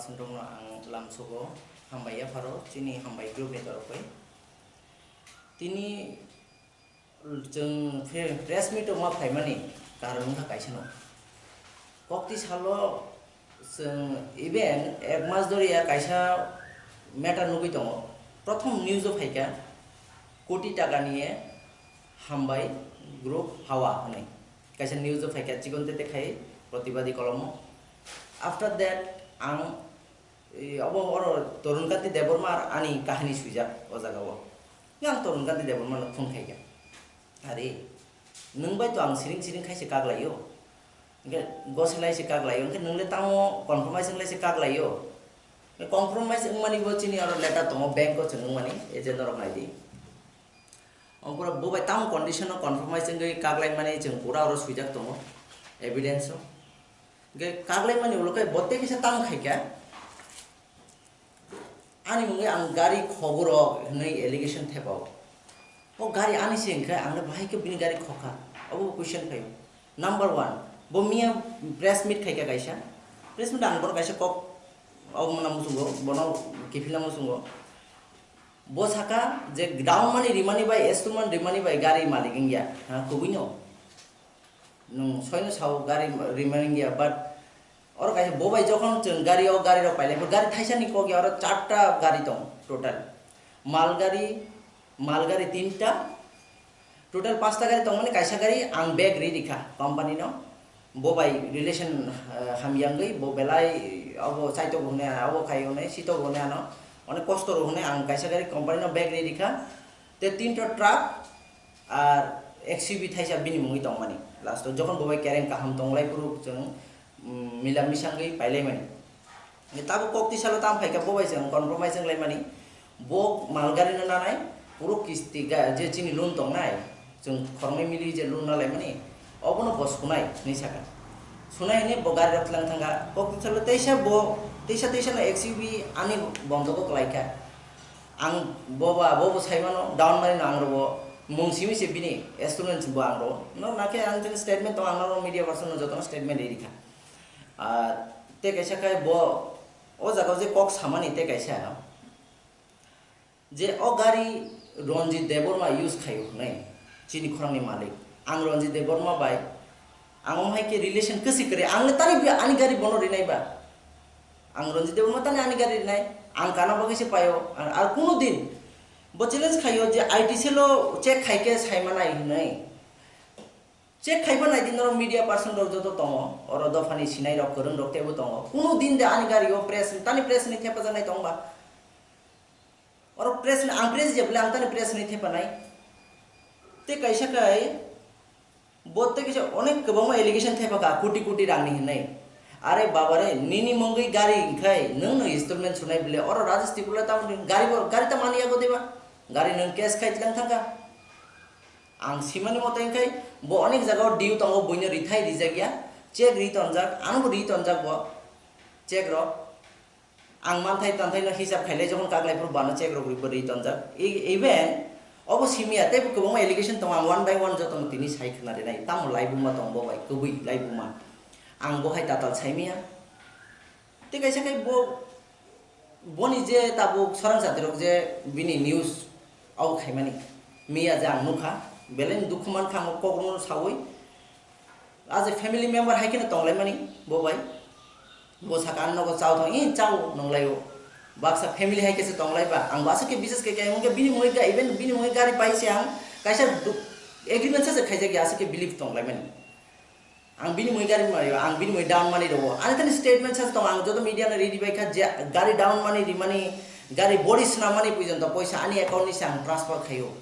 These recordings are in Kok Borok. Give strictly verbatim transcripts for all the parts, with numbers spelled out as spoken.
Norokno ang lamsogo hambai yapharo chini hambai group ni torokoi. Tini chwng pre-, press meet o ma phaimani karon wngkha kaisano. Kokti salo chwng even ek mas doriya kaisa matter nugwi tongo. Prothom news o phaikha koti taka niye hambai group hawa hwnwi. Kaisa news o phaikha chikon tete khai protibadi kolomo. After that ang, e, obo oro Torun Kanti Debbarma ar ani kahini swijak o jaga o. Yang Torun Kanti Debbarma no phone khaikha. Are, nwng bai to ang siring siring khai se kak lai o. Hwnkhe gose lai se kak lai o. Hwnkhe nwng le tamo compromise wng lai se kak lai o. Compromise wngmani bo chini oro letter tongo, bank o chwng wngmani, agent norok nai di. Ongkora bo bai tamo condition o compromise wngwi kak lai mani chwng pura oro swijak tongo, evidence o. Hwnkhe kak lai mani ulo khe bo tei kisa tamo khai kha. Ani mungwi ang gari khoguro hwnwi allegation thepao. O gari ani se hwnkhe ang le bahai khe bini gari khokha? Obo bo question phaio. Number one, bo miya press meet khaikha kaisa. Press meet ang bono kaisa kok, obo mwnang muchungo, bono kiphilna muchungo. Bo saka je down money rimani bai, installment rimani bai gari malik wngya, ha, kubui no. Nwng soino sao gari rimani wngya, but oro kaisa bo bai jokhon chwng gari o gari rok pailai, gari thaisa ni kok ya, oro charta gari tong total. Mal gari, mal gari tinta, total pasta gari tongmani, kaisa gari ang bag ri rikha company no. Bo bai relation, eh, hamya wngwi bo belai abo chaitok hwnwi, abo khai hwnwi, sitok hwnwi ano, onek kosto rw hwnwi ang kaisa gari company no bag ri rikha. Te tinta truck ar X U V thaisa bini mungwi tongmani. Last o jokhon bo bai kereng kaham tonglai phuru chwng, mm, mila misangwi pailaimani. Tabuk kok twi salo tamo phaikha, bo bai chwng compromise wnglaimani. Bo mal gari no nanai, puro kisti ga-, je chini loan tongnai, chwng khoroknwi mili je loan nalaimani, obono bo sunai hwnwi sakha. Sunai hwnwi bo gari rok tlang thangkha. Kok twi salo teisa bo, teisa teisa no X U V ani bondhogo kwlaikha. Ang bo ba, bo bo saimano, down money no ang rwo, mung simi se bini, installment bo ang rwo. No nakhe ang jani statement tong, ang norok media person no jotono statement ri rikha. Ar tei kaisa khai bo o jaga o je kok samani tei kaisa je o gari Ranjit Debbarma use khaio hwnwi chini khorangni malik. Ang Ranjit Debbarma bai ang omo hai khe relation kwswi kwrwi. Ang le tani bi ani gari bono rinai ba? Ang Ranjit Debbarma tani ani gari rinai? Ang kana bagwi se paio. Ar, ar kunu din bo challenge khaio je I T cell o check khai khe sai manai hwnwi. Check khaiba nai di, norok media person rok joto tongo, oro dophani sinai rok, kwrwng rok teibo tongo. Kunu din de ani gari o press, tani press ni thepajaknai tong ba? Oro press ni, ang press je bole ang tani press ni thepanai. Tei kaisa kai, bo tei kaisa onek kwbangma allegation thepaka, koti koti rang ni hinwi. Are baba re, nini mungwi gari hinkhai, nwng no installment sunai bole, oro Rajesh Tripura tamo gari bo, gari ta mani yago deba? Gari nwng cash khai tlang thangka. Ang simani moto hinkhe bo onek jaga o due tongo, buino rithai rijak ya, check ri tonjak, ano bo ri tonjak bo check rok. Ang manthai tanthai no hisab khailai, jokhon kaklai phuru bano check rok ri, ri tonjak. E-, even obo simiya tei bo kwbangma allegation tongo, ang one by one jotono tini sai khna rinai, tamo laibuma tong bo bai, kwbwi laibuma. Ang bo hai tatal saimiya. Tei kaisa khe bo, boni je tabuk sorang jatirok je bini news au khaimani, miya je ang nukha, belai ni dukhu mankha ang o kokrokno saui. As a family member hai kheno tonglaimani bo bai. Bo saka, "Ang nogo chao thang," "I chao," nonglaio. Baksa family hai khe se tonglaiba, ang bo aswk khe bises khe khe, hwnkhe bini mungwi ga-, even bini mungwi gari paise ang kaisa du-, agreement sa se khaijak ya, aswk khe believe tonglaimani. Ang bini mui gari mari, ang bini mui down money rwo. Ani thani statement sa tong, ang joto media no ready bai kha je gari down money rimani, gari body swnamani puijon to poisa ani account ni se ang transfer khaio.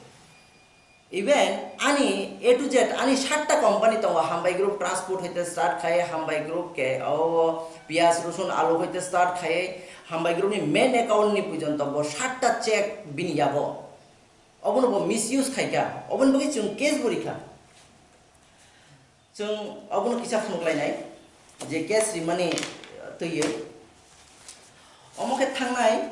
Even ani A to Z ani satta company tongo, Hambai Group Transport hoite start khai, Hambai Group ke o piyaj, rosun, alu hoite start khai, Hambai Group ni main account ni puijon to bo satta check bini yago. Obono bo misuse khai kha, oboni bagwi chwng case bo rikha. Chwng obono kisa phunuk lainai je case rimani twiwi. Omo khe thangnai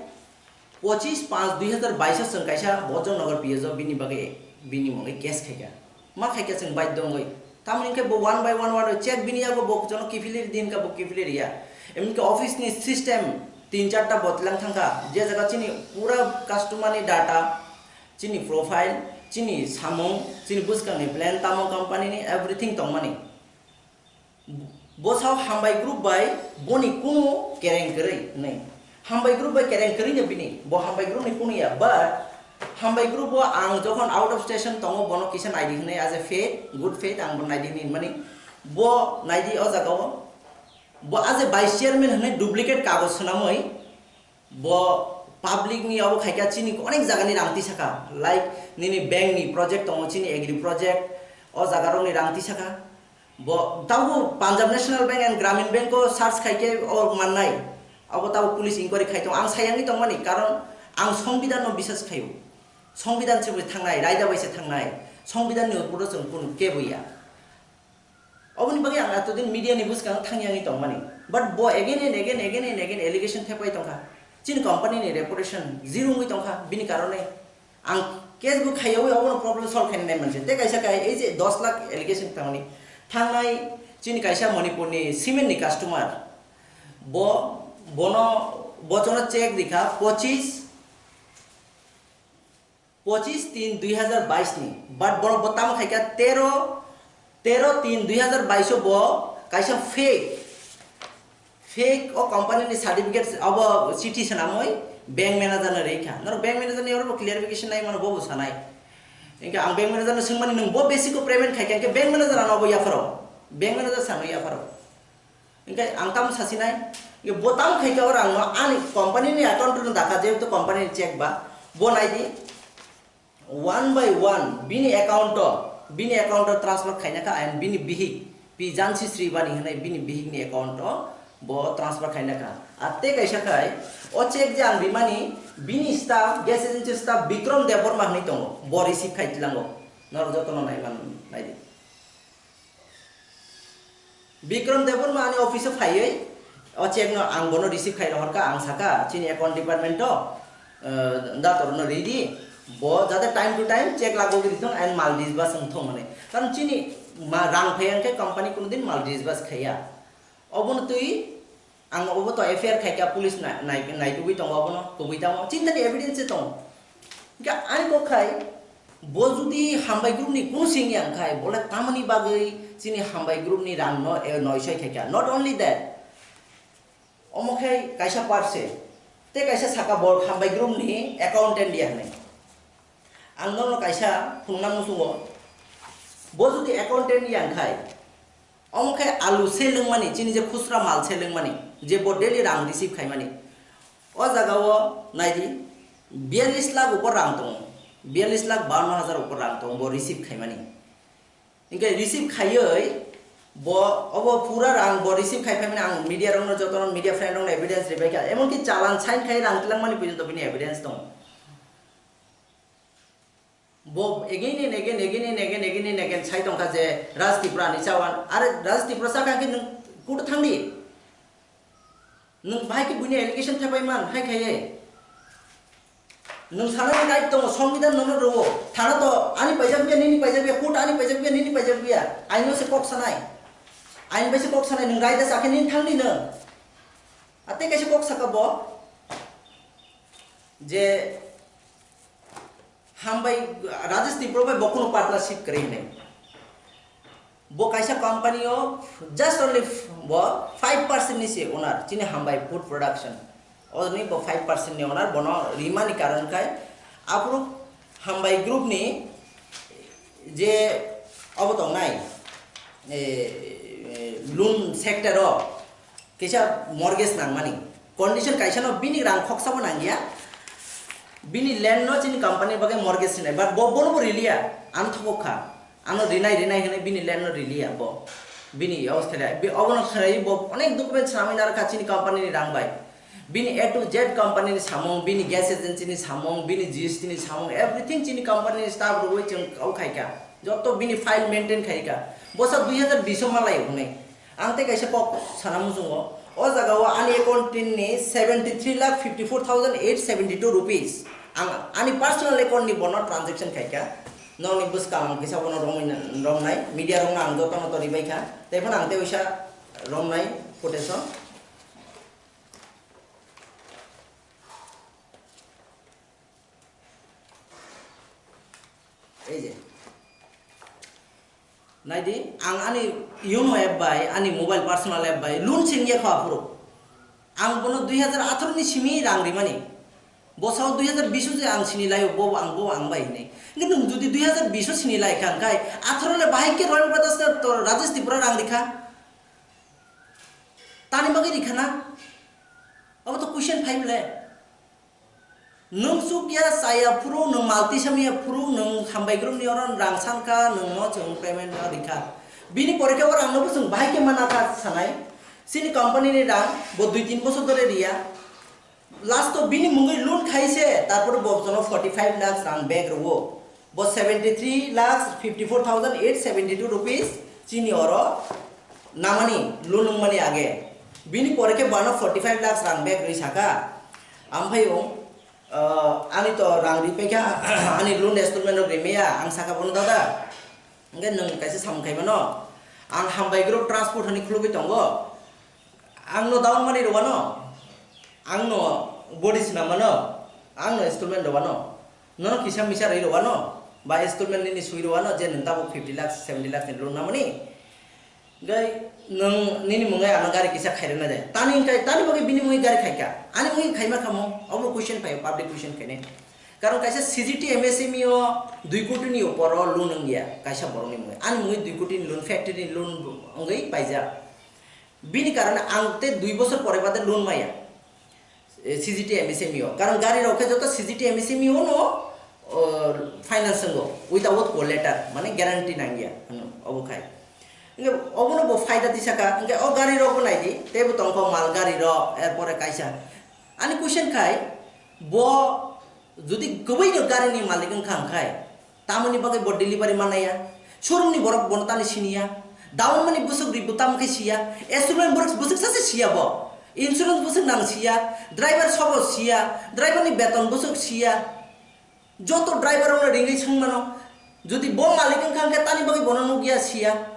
pochis panch dui hazar bais o chwng kaisa Bojongnagar P S o bini bagwi, bini mungwi case khaikha. Ma khaikha chwng baidho wngwi. Tamoni hwnkhe bo one by one, one by check bini yago bo jono kiphilwi din kha, bo kiphilwi riya. Emoni khe office ni system tin charta botlang thangkha, je jaga chini pura customer ni data, chini profile, chini samung, chini bwskang ni plan, tamo company ni everything tongmani. Bo sao Hambai group bai boni kunu kereng kwrwi hwnwi. Hambai group bai kereng kwrwi no bini, bo Hambai group ni kunu ya, but Hambai group bo ang jokhon out of station tongo, bono kisa naidi hwnwi, as a faith, good faith, ang bo naidi hwnwi mani. Bo naidi o jaga o, bo as a vice chairman hwnwi duplicate kagoj swnamwi, bo public ni obo khaikha, chini onek jaga ni rang tisakha, like nini bank ni project tongo, chini agri project, o jaga rok ni rang tisakha. Bo tabuk Punjab National Bank and Gramin Bank o search khaikhe o mannai. Abo tabuk police inquiry khai tongo. Ang sayangwi tongmani, karon ang Songbidan no bisas khaio. Songbidan se bai thangnai, raida bai se thangnai. Songbidan ni upor o chwng kunu kebo ya. Oboni bagwi ang atodin media ni bwskango thangyangwi tongmani. But bo again and again, again and again allegation thepai tongkha. Chini company ni reputation zero wngwi tongkha, bini karone. Ang case bo khaiyawi obono problem solve khainai manse. Tei kaisa kai ei je dos lakh allegation tangmani. Thangnai chini kaisa Manipur ni cement ni customer. Bo, bono, bochono check rikha pochis, pochis tin dui hazar bais ni. But bono bo tamo khaikha tero, tero tin dui hazar bais o bo kaisa fake, fake o company ni certificate abo chithi swnamwi bank manager no rikha. Norok bank manager ni oro bo clarification nai mano, bo bo sanai. Hingke ang bank manager no swngmani, "Nwng bo basic o payment khaikha?" Hingke bank manager ano bo yapharo, bank manager sano yapharo. Hingke ang tamo sasinai, hingke bo tamo khaikha oro ang no ani company ni account no dakha, jehetu company ni check ba, bo naidi. One by one bini account o, bini account o transfer khaina kha, and bini bihik Pi Jansi Sribani hinwi bini bihik ni account o bo transfer khaina kha. Ar tei kaisa khai o check je ang rimani, bini staff, gas agency staff Bikram Debbarma hinwi tongo, bo receive khai tlango. Norok jotono nai man nai di. Bikram Debbarma ani office o phaiwi o check no ang bono receive khai rohorkha, ang saka chini account department o, eh, dator no ridi, bo jate time to time check lagogwi rithung and mal disburse wngthung hwnwi. Karon chini ma-, rang phai hwnkhe company kunudin mal disburse khaiya. Obono twi ang obo to F I R khaikha, police na-, nai-, naitugwi tongo obono, kubui tamo chintani evidence se tongo. Hingke ani kok khai, bo jodi Hambai group ni kunu sing ya wngkhai, bole tamoni bagwi chini Hambai group ni rang no, eh, noisoi khaikha. Not only that, omo khai kaisa parse, tei kaisa saka bo Hambai group ni accountant ya hinwi. Ang nono kaisa phunukna muchungo, bo jodi accountant ya wngkhai, omo khe alu se lwngmani, chini je khusra mal se lwngmani, je bo daily rang receive khaimani, o jaga o naidi, biyallis lakh upor rang tongo, biyallis lakh bawanno hajar upor rang tongo bo receive khaimani. Hingke receive khaiwi bo obo pura rang bo receive khai phaimani, ang media rokno, jotono media friend rokno evidence ribai kha, emonki challan sign khai rang twlangmani porjonto bini evidence tongo. Bo again and again, again and again, again and again sai tongkha je Raj Tripura ni chawan. Are Raj Tripura sakha khe nwng court o thangdi. Nwng bahai khe buini allegation thepai man hai khaiye. Nwng sanani right tongo, Songbidan nono rwo. Thana to ani paijak biya, nini paijak biya, court ani paijak biya, nini paijak biya. Aino se kok sanai. Ain bai se kok sanai, nwng right da sakhe nini thangdi nwng. Atei kaisa kok saka bo je Hambai, Rajesh Tripura bai bo kunu partnership kwrwi hinwi. Bo kaisa company o just only f-, bo five percent ni se owner, chini Hambai Food Production. Oni bo five percent ni owner, bono rimani karon khai aphuru Hambai Group ni je obo tongnai, eh, eh, loan sector o, Kisa mortgage nangmani. Condition kaisa no bini rang khoksa bo nangya. Bini land no chini company bagwi mortgage sinai. But bo bono bo riliya. Ang thokok kha. Ano rinai rinai hinwi bini land no riliya bo. Bini obostha le. Bi-, obono khnai bo onek document sanamwi narwkha chini company ni rang bai. Bini A to Z company ni samung, bini gas agency ni samung, bini G S T ni samung, everything chini company ni staff rwwi chwng kau khaikha. Joto bini file maintain khaikha. Bosa dui hazar bish o malai hwnwi. Ang tei kaisa kok sana muchungo, o jaga o ani account ni seventy three lakh fifty four thousand eight seventy two rupees ang ani personal account ni bono transaction khaikha. Nokni bwskang ang kisa bono romwi na-, romnai, media rokno ang jotono to ribaikha, tei phano ang tei waisa romnai quotation. Naidi, ang ani Yono app bai, ani mobile personal app bai loan sengya kha aphuru. Ang bono dui hajar atharo ni simi rang rimani. Bosao dui hajar bish o je ang sini laio, bo ang, bo ang bai hinwi. Kintu nwng jodi dui hajar bish o sini lai kha, hwnkhe atharo le bahai khe Royal Brothers no to Rajesh Tripura rang rikha? Tani bagwi rikha na? Abo to question phai bole. Nwng chukya chaya phuru, nwng malti samya phuru, nwng hambai group ni oro rang sankha, nwng no chwng payment no rikha. Bini pore khe o rang no bo chwng bahai khe mana kha sanai. Chini company ni rang bo dui tin bosor dhore riya. Last o bini mungwi loan khai se, tarpor bo jono forty five lakhs rang back rwo. Bo seventy three lakhs fifty four thousand eight seventy two rupees chini oro namani, loan wngmani age. Bini pore khe bono forty five lakhs rang back rwi saka. Amphai o, ah, ani to rang ripai kha, ani loan installment rok rimaya, ang saka bono, "Dada, hwnkhe nwng kaisa samung khai mano, ang hambai group transport hani khulugwi tongo." Ang no down mani rwano, ang no body swnam mano, ang no installment rwano, nono kisa misa rwi rwano, ba installment nini swi rwano je nwng tabuk fifty lakhs, seventy lakhs ni loan namani. Gai nwng nini mungwi ano gari kisa khairwna de. Tani wngkha, tani bagwi bini mungwi gari khaikha. Ani mungwi khaima khamo, obo question phaio, public question khainai. Karon kaisa C G T M S M E o dui koti ni upor o loan wngya kaisa borok ni mungwi. Ani mungwi dui koti ni loan, factory ni loan wngwi paijak. Bini karone ang tei dui bosor pore bade loan maya, eh, C G T M S M E o. Karon gari rok khe joto C G T M S M E o no, oh, finance wngo, without co-letter, mane guarantee nangya, ano, obo khai. Hingke obono bo faida tisaka, hingke o gari rok bo naidi, teibo tongkho mal gari rok, erpore kaisa. Ani question khai, bo jodi kwbwi no gari ni malik wngkha hwnkhe, tamoni bagwi bo delivery manaya? Showroom ni borok bono tani siniya? Down mani bwswk ri bo tamo khe siya? Installment borok bwswk sacha siya bo? Insurance bwswk nang siya? Driver sobo siya? Driver ni beton bwswk siya? Joto driver rokno ringwi swng mano. Jodi bo malik wngkha hwnkhe tani bagwi bono nukya siya.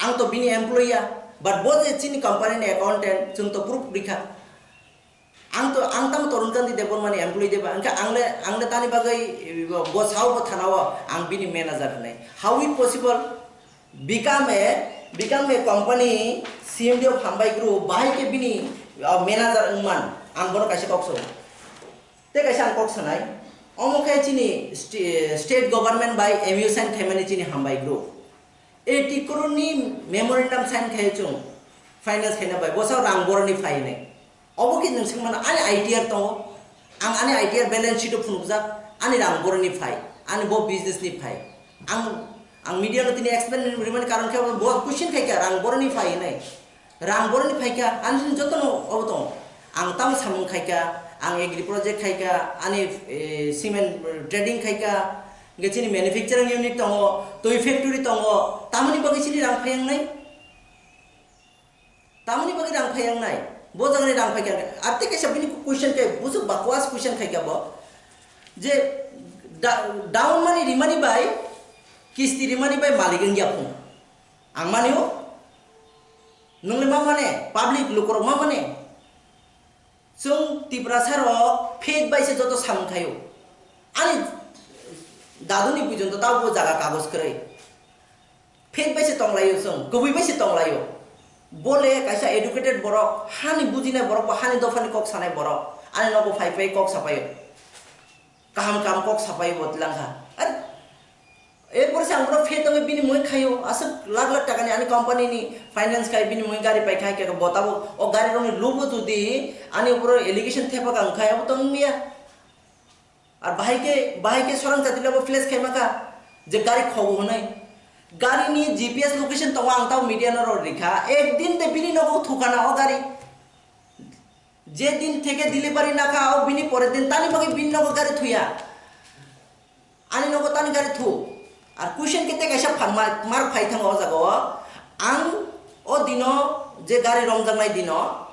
Ang to bini employee ya, but bo je chini company ni accountant, chwng to proof rikha. Ang to, ang tamo Torun Kandi Debbarma ni employee de ba, hwnkhe ang le, ang le tani bagwi, eh, bo sao bo thana o ang bini manager hinwi. How it possible? Become a, become a company C M D of Hambai Group, bahai khe bini, ah, manager wngman, ang bono kaisa kok sao. Tei kaisa ang kok sanai, omo khe chini st-, state government bai M O U sign khaimani chini Hambai Group. Eighty crore ni memorandum sign khai chwng finance khaina bai, bwsao rang boroni phai hinwi. Obo khe nwng swngmano, ani I T R tongo, ang ani I T R balance sheet o phunukjak, ani rang boroni phai, ani bo business ni phai. Ang, ang media no tini explain rimani karon khe bo question khai kha, rang boroni phai hinwi. Rang boroni phaikha, ani sini jotono obo tongo. Ang tamo samung khaikha, ang agri project khaikha, ani, eh, cement trading khaikha, hingke chini manufacturing unit tongo, twi factory tongo, tamoni bagwi chini rang phaiyangnai? Tamoni bagwi rang phaiyangnai? Bo jagani rang phaikha, arte kaisa bini question khe, busu bakwas question khaikha bo, je da-, down money rimani bai, kisti rimani bai malik wngya phung. Ang mani o, nwng le ma mane, public lukurok ma mane. Chwng Tiprasa rok fake bai se joto samung khaio. Ani daduni puijon to tabo jaga kagoj kwrwi. Fake bai se tonglaio chwng, kwbwi bai se tonglaio. Bo le kaisa educated borok, hani bujinai borok, bo hani dophani kok sanai borok. Ani nogo phai phai kok sapaio. Kaham kaham kok sapai bo tlang kha. Ar erpor se ang bono phet tongwi bini mui khaio, aswk lakh lakh takani ani company ni finance khai bini mui gari pai khai khe bo tabuk o gari rokni lubo jodi ani upor allegation thepa kha wngkha abo tong wngya. Ar bahai khe, bahai khe sorang jati labo flash khai maka je gari khogo hwnwi. Gari ni G P S location tongo ang tabo media no rw rikha, ek din de bini nogo thukana o gari. Je din theke delivery nakha, o bini pore din tani bagwi bini nogo gari thuya. Ani nogo tani gari thu. Ar question kete kaisa phan mar, mar phai thango o jaga o. Ang o dino je gari romjaknai dino,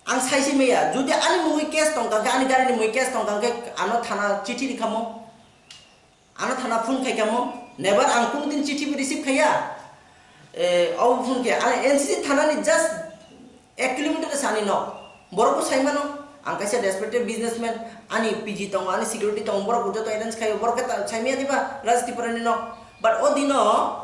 ang saisi maya. Jodi ani mungwi case tongkha khe, ani gari ni mungwi case tongkha khe, ano thana chithi rikhamo. Ano thana phone khai kamo, never ang kunu din chithi bo receive khaiya. Eh, obo phone khe, ano N C C thana ni just ek kilometer se ani nok. Borok bo sai mano, Ang kaisa respected businessman, ani P G tongo, ani security tongo, borok joto arrange khaio, borok khe ta-, saimaya diba Raj Tripura ni no? But o dino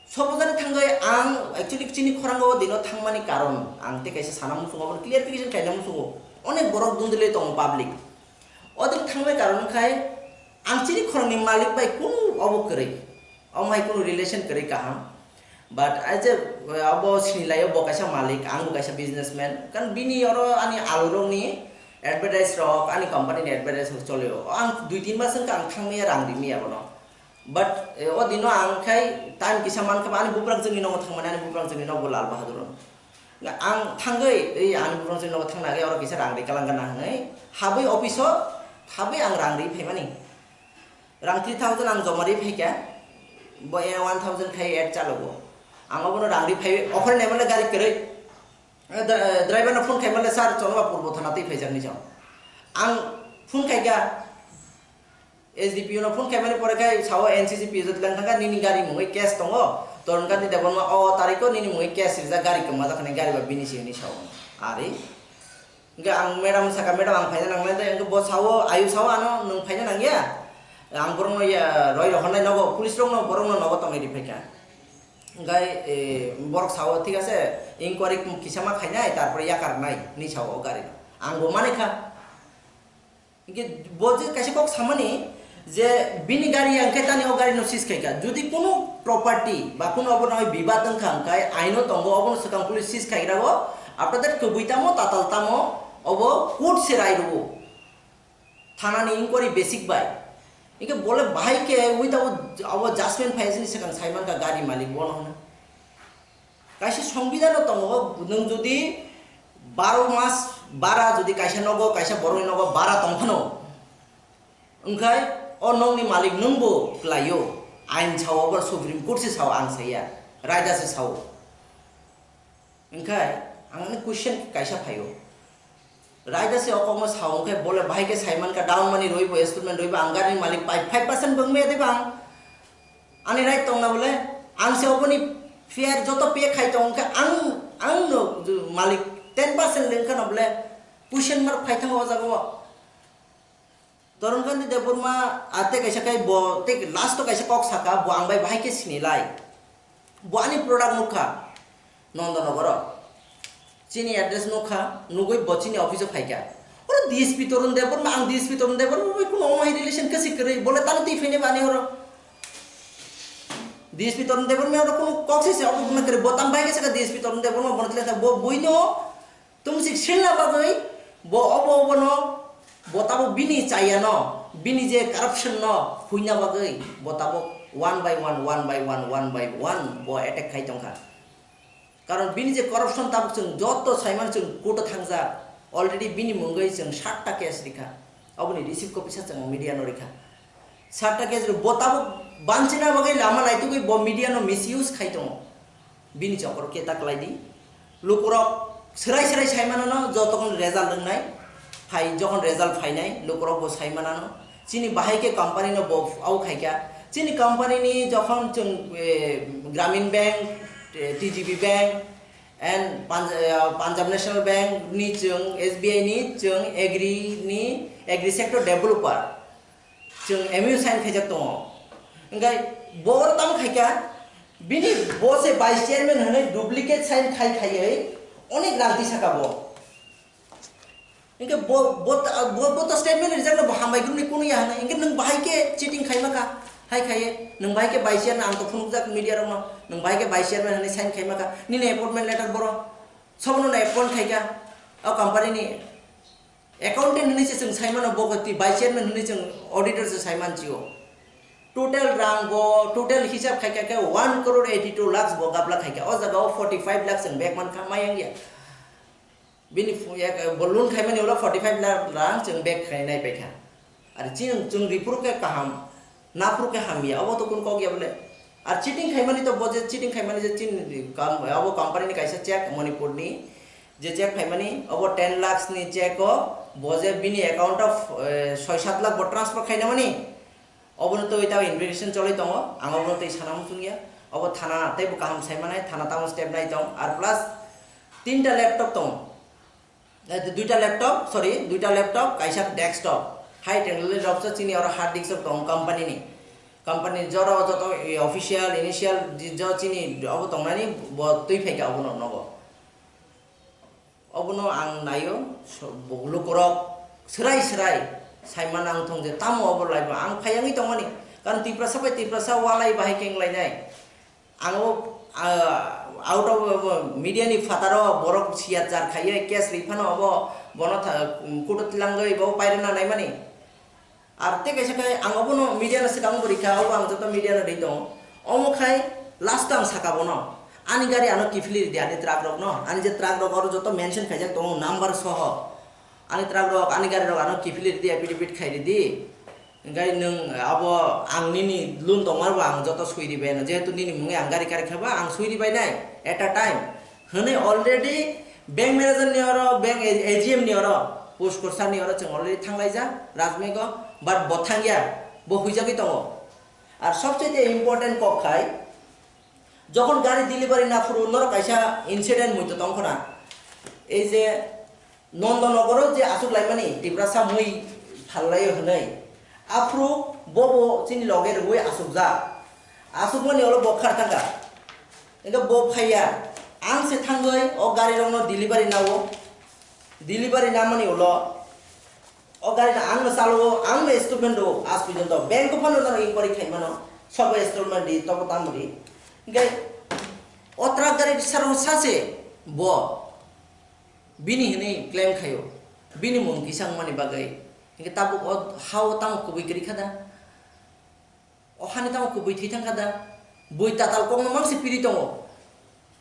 sobojani thangwi ang actually chini khorango o dino thangmani karon ang tei kaisa sana muchungo, obo clarification khaina muchungo. Onek borok dundulwi tongo public. O din thangmani karon wngkhai ang chini khorangni malik bai kunu obo kwrwi. Omo hai kunu relation kwrwi kaham. But as a, abo sinilaio bo kaisa malik, ang bo kaisa businessman. Kan bini oro ani alurokni advertise rok, ani company ni advertise rok cholio. Ang dui tin mas wngkha ang thangmaya rang rimaya bono. But, eh, o dino ang khai time kisa mankha ani buprang chwngni nogo thangmani, ani buprang chwngni nogo Lal Bahadur. Ang thangwi, ei ani buprang chwngni nogo thangna agwi oro kisa rang ri kalang gana hwnwi habwi office o habwi ang rang ri phaimani. Rang three thousand ang joma ri phaikha, bo e one thousand khai add chalogo. Ang obono rang ri phai, offer naimale gari kwrwi. Eh, dra-, eh, driver no phone khaimale, "Sir, Chonwa Purbo Thana twi phaijak ni chong." Ang phone khaikha, S D P O no phone khaimani pore khai sao, "N C C P O jot lang thangkha, nini gari mungwi case tongo, Torun Kanti Debbarma o tariko nini mungwi case rijak, gari kwma jak hwnwi gari ba bini si," hwnwi sao. Ari Hingke ang madam saka, "Madam, ang phaina nangnai de." Hingke bo sao, ayu sao, "Ano nwng phaina nangya? Ang borokno ya, roi rohornai nogo, police rokno, borokno nogo tongwi riphaikha." Hingke, e, borok sao, "Thik ase, inquiry kisa ma khainai, tarpore yakarnai," hinwi sao o gari no. Ang bo manikha. Hingke bo je kaisa kok samani, je bini gari ya hingke tani o gari no seize khaikha. Jodi kunu property ba kunu obo nai bibad wngkha hingkai aino tongo, obono swkang police seize khaigrago. After that kwbwi tamo tatal tamo obo court se rai rwo. Thana ni inquiry basic bai. Hingke bole bahai ke without abo judgment phai sini swkang sai mankha gari malik bono hwnwi. Kaisa songbidano tongo, nwng jodi baro mas bara jodi kaisa nogo, kaisa borokni nogo bara tongphano, wngkhai o nokni malik nwngbo kwlaio, ain sao, obo Supreme Court se sao, ang saiya, raida se sao. Wngkhai ang ani question kaisa phaio. Raida se o kokno sao, hwnkhe bole bahai khe saimankha, down money roibo, installment roibo, ang gari ni malik pai five percent bo wngmaya de bang? Ani right tongna bole, ang se oboni fair joto pay khai tong, hwnkhe ang, ang no malik ten percent le wngkha no bole, question mark phai thango o jaga o. Torun Kanti Debbarma, a, tei kaisa khai bo, tei last o kaisa kok saka, bo ang bai bahai khe sinilai. Bo ani product nukha, Nondonogoro. Chini address nukha, nugui bo chini office o phaikha. Oro D S P Torun Debbarma, ang D S P Torun Debbarma bai kuno omo hai relation kasi kwrwi, bole tamo twi phainai bani oro. D S P Torun Debbarma oro kuno kok se se obo kwrwi, bo tam bai khe saka D S P Torun Debbarma, bono tila bo buino Tumsik silna bagwi bo obo obono, bo tabuk bini chayano, bini je corruption no huina bagwi bo tabuk one by one, one by one, one by one bo attack khai tongkha. Karon bini je corruption tabuk chwng joto saiman chwng court o thangjak, already bini mungwi chwng satta case rikha, oboni receipt copy sa chwng media no rikha. Satta case rok bo tabuk banchina bagwi lama naitugwi bo media no misuse khai tongo. Bini chokor khe ta kwlai di. Lukurok swrai swrai sai manano, jotokhon result wngnai. Phai, jokhon result phainai, lukurok bo sai manano. Chini bahai khe company no bo au khaikha. Chini company ni jokhon chwng, eh, Gramin Bank, eh, T G B Bank and Punj-, eh, Punjab National Bank ni chwng, S B I ni chwng agri ni, agri sector developer. Chwng M O U sign khaijak tongo. Hingkhe bo oro tamo khaikha, bini bo se vice chairman hwnwi duplicate sign khai khaiwi onek rang tisaka bo. Hingkhe bo, bo, bo, bo to statement rijak no bo hambai group ni kunu ya hwnwi. Hingkhe nwng bahai khe cheating khai maka, hai khaiye. Nwng bahai khe vice chairman, ang to phunukjak media rok no. Nwng bahai khe vice chairman hwnwi sign khai maka. Nini appointment letter boro. Sobono no appoint khaikha o company ni. Accountant hwnwi se chwng sai mano, bo khe twi vice chairman hwnwi chwng auditor se sai man chio. Total rang bo, total hisab khai kha khe one crore eighty two lakhs bo gapla khai kha. O jaga o forty five lakhs chwng bag man kha, mayang ya. Bini phu-, yak-, bo loan khai mani ulo forty five lakh rang chwng bag khai nai pai kha. Ar chini chwng ripuru khe kaham, naphuru khe hamya, obo to kun kok ya bole. Ar cheating khaimani to bo je cheating khaimani je chini kam, abo company ni kaisa check Manipur ni, je check khaimani obo ten lakhs ni check o bo je bini account of, eh, soi sat lakh bo transfer khaina mani, obono twi ta investigation cholai tongo, ang obono twi sana muchung ya, obo thana tei bo kaham sai manai, thana tamo step nai tong, ar plus tinta laptop tongo. Eh, duita laptop, sorry, duita laptop, kaisa desktop. High technology rok se chini oro hard disk rok tongo company ni. Company ni jora o joto, eh, official, initial, di-, jo chini obo tongnani bo twi phaikha obono nogo. Obono ang naio, so, bo-, lukurok swrai swrai saimano ang thong je tamo obo laibo ang phai wngwi tongmani. Karon Tiprasa bai Tiprasa walai bahai khe wnglainai. Ang o, ah, out of, ah, media ni phataro borok siya char khaiye case ri phano obo bono tha-, court o twlangwi bo pairwna naimani. Ar tei kaisa khe ang obono media no swkang bo rikha, obo ang joto media no ri tongo. Omo khai last o ang saka bono, ani gari ano kiphilwi ridi, ani truck rok no, ani je truck rok oro joto mention khaijak tongo number soho. Ani truck rok, ani gari rok ano kiphilwi ridi, affidavit khai ridi. Hingkhai nwng abo ang nini loan tongmarbo ang joto swi ribai no, jehetu nini mungwi ang gari kari khaba ang swi ribai nai at a time. Hwnwi already bank manager ni oro, bank A-, A G M ni oro, push kursar ni oro chwng already thanglaijak Rajmego, but bo thangya, bo huijagwi tongo. Ar sobchete important kok khai, jokhon gari delivery na phuru norok kaisa incident muitu tong khona, ei je Nondonogoro je aswk laimani Tiprasa mui phallaio hwnwi, aphuru bobo chini loge rwui aswkjak. Aswkmani ulo bo khar thangkha. Hingkhe bo phaiya, ang se thangwi o gari rokno delivery nao, delivery namani ulo o gari no ang no chalo, ang no installment rwo, aaj porjonto bank o phano no inquiry khai mano, sobo installment di, tobo tamo di. Hingkhe o truck gari saro sache bo bini hinwi claim khaio, bini mung kisa wngmani bagwi. Hingkhe tabuk o ha o tamo kubui kwrwi kha da? O hani tamo kubui thwi thang kha da? Bui tatal kokno mang se piri tongo.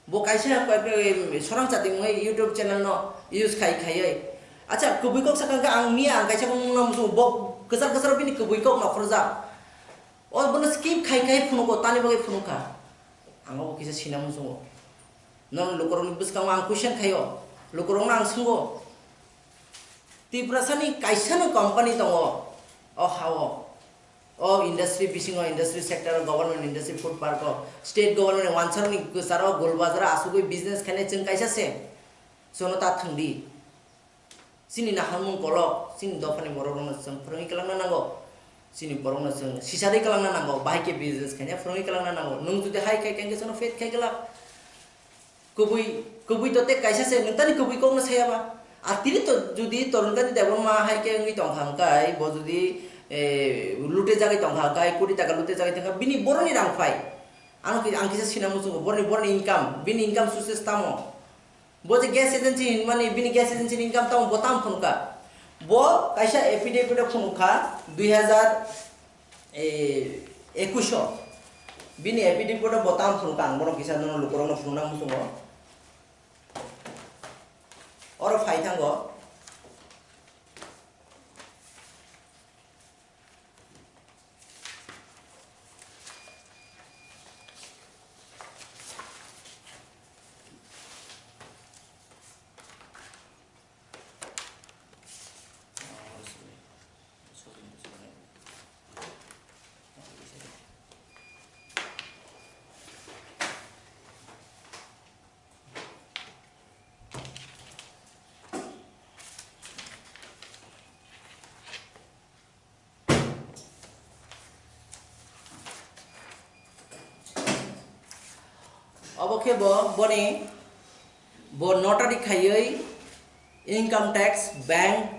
Bo kaisa koi-, koi-, sorang chati wngwi YouTube channel no use khai khaiwi. Acha, kubui kok sakha khe ang miya ang kaisa mung no muchungo, bo kwchar kwcharo bini kubui kok no khorjak. O bono skip khai khai phunugo, tani bagwi phunukha. Ang obo kisa sina muchungo. Nono lukurokni bwskango ang question khaio, lukurokno ang swngo. Tiprasani kaisano company tongo o hao, o industry bisingo, industry sector o, government industry, food park o, state government wansarokni kwcharo Golbazar o asugwi business khainai chwng kaisa se, chwngno ta thwngdi. Chini naharmung kolok, chini dophani borok rokno chwng phwrwngwi kwlangna nango. Chini borokno chwng sisarwi kwlangna nango, bahai khe business khaina phwrwngwi kwlangna nango. Nwng jodi hai khai khe, hwnkhe chwngno fail khai kwlak. Kubui, kubui to tei kaisa se, nwng tani kubui kokno saya ba. A tini to jodi Torunkanti Debbarma hai khe wngwi tongkha hwnkhe, bo jodi, eh, lute jagwi tongkha hwnkhe, koti taka lute jagwi tongkha, bini boroni rang phai. Ano ki-, ang kisa sina muchungo, boroni, boroni income, bini income sources tamo? Bo je gas agency hinmani, bini gas agency ni income tamo bo tamo phunukha? Bo kaisa affidavit o phunukha, dui hazar, eh, ekush o. Bini affidavit o bo tamo phunukha, ang bono kisa nono lukurokno phunukna muchungo. Oro phai thango. Obo khe bo boni, bo notary khaiwi income tax, bank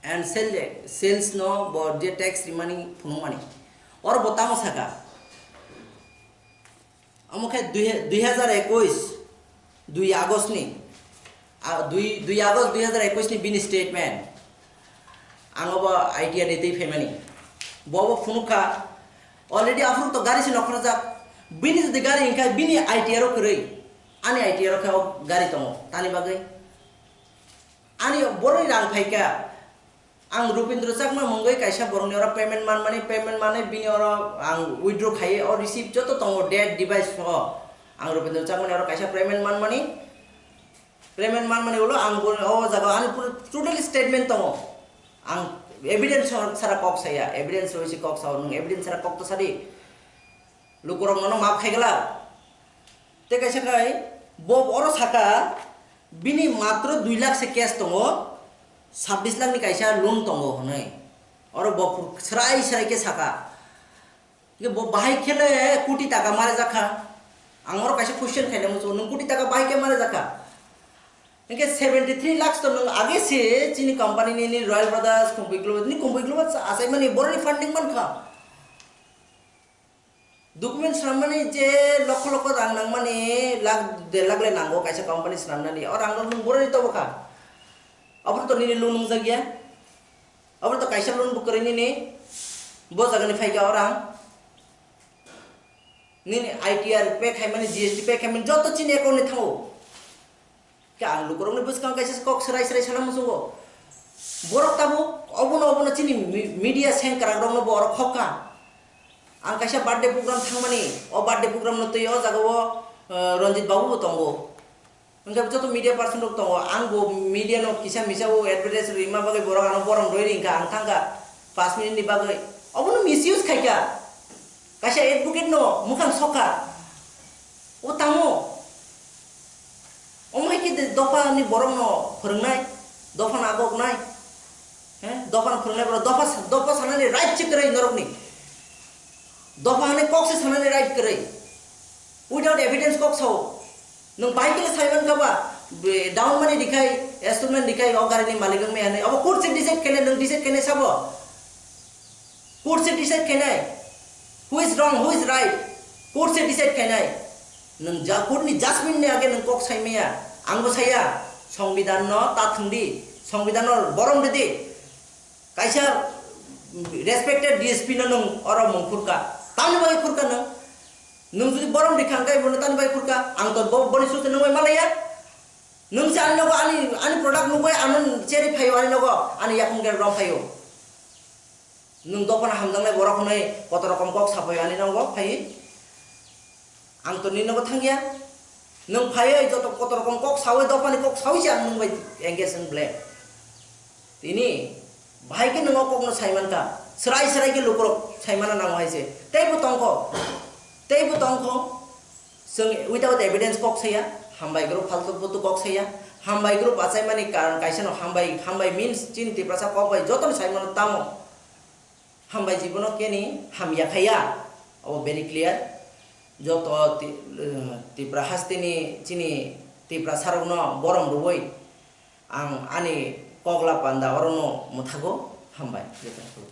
and sale, sales no bo je tax rimani phunukmani. Oro bo tamo saka? Omo khe dui, dui hazar ekush, dui August ni, a, dui, dui August dui hazar ekush ni bini statement. Ang obo I T R ni twi phaimani. Bo obo phunukha. Already aphuru to gari se nokhorjak. Bini jodi gari wngkha, bini I T R o kwrwi. Ani I T R o khe o gari tongo. Tani bagwi? Ani boroni rang phaikha. Ang Rupendra Chakma mungwi kaisa borokni oro payment manmani, payment manwi bini oro ang withdraw khaiwi o receipt joto tongo, date, device soho. Ang Rupendra Chakmani oro kaisa payment manmani, payment manmani ulo ang bo o jaga ani pura totally statement tongo. Ang evidence sara kok saya, evidence rwui se kok sao, nwng evidence sara kok to sadi. Lukurok nono maaf khai glak. Tei kaisa khai bo oro saka, Bini matro dui lakh se cash tongo, sabbish lakh ni kaisa loan tongo hwnwi. Oro bo phur-, srai srai khe saka. Hwnkhe bo bahai khe le koti taka mare jakha. Ang oro kaisa question khaina muchungo, nwng koti taka bahai khe mare jakha. Hwnkhe seventy three lakhs to nwng age se chini company ni, ni Royal Brothers kumbui global, ni kumbui global achaimani boroni funding mankha. Document swnamnani je lokho lokho rang nangmani, lakh der lakh le nango kaisa company swnamnani, o rang rok nwng boroni tobo kha. Obo to nini loan nungjak ya. Obo to kaisa loan bo kwrwi nini, bo jagani phaikha o rang. Nini I T R pay khaimani, G S T pay khaimani, joto chini account ni thango. Khe ang lukurokni bwskango kaisa kok srai srai sana muchungo. Borok tabuk obono obono chini mi-, media sengkrakrokno bo oro khokha. Ang kaisa birthday program thangmani, o birthday program no twi o jaga o, eh, Ranjit Babu bo tongo. Hwnkhe joto media person rok tongo, ang bo media no kisa misa o advertise rwima bagwi borok ano borom rwi ringkha, ang thangkha paanch minute ni bagwi. Obono misuse khaikha. Kaisa advocate no mwkhang sokha. O tamo? Omo hai khe de dopha ni borok no phwrwngnai, dopha no agoknai. He? Dopha no phwrwngnai borok, dopha, dopha sanani right se kwrwi norokni. Dopha hwnwi kok se sanani right kwrwi. Without evidence kok sao. Nwng bahai khe le saiman kha ba, be-, down money dikhai, installment dikhai, o gari ni malik wng maya hwnwi. Obo court se decide khainai, nwng decide khainai sabo? Court se decide khainai. Who is wrong, who is right? Court se decide khainai. Nwng ja-, court ni judgment ni age nwng kok sai maya. Ang bo saya. Songbidan no ta thwng di. Songbidan no borom rw di. Kaisa respected D S P no nwng oro mung khurka. Tamni bagwi khurka nwng? Nwng jodi borom rikha hwnkhe bono tamni bagwi khurka? Ang to bo-, boni susi nwng bai malaya. Nwng se ani nogo ani, ani product nugwi ano cherwi phaio ani nogo, ani yakung gel rom phaio. Nwng dophano hamjaknai borok hwnwi kotor rokom kok saphaio ani nogo phaiwi. Ang to nini nogo thangya. Nwng phaiwi joto kotor rokom kok sawi, dophani kok sawi se ang nwng bai engage wng ble. Tini bahai khe nwng o kokno saimankha, srai srai khe lukurok saimano nango hai se. Teibo tongkho, teibo tongkho. Chwng without evidence kok saya, hambai group faltu putu kok saya, hambai group achaimani karon kaisa no hambai, hambai means chini Tiprasa kok bai jotono saimano tamo. Hambai jibono keni hamya khaya, abo very clear. Joto ti-, eh, Tipra hasteni chini Tiprasarokno borom rwui ang ani kokla panda orono mwthago. Hambai jotono.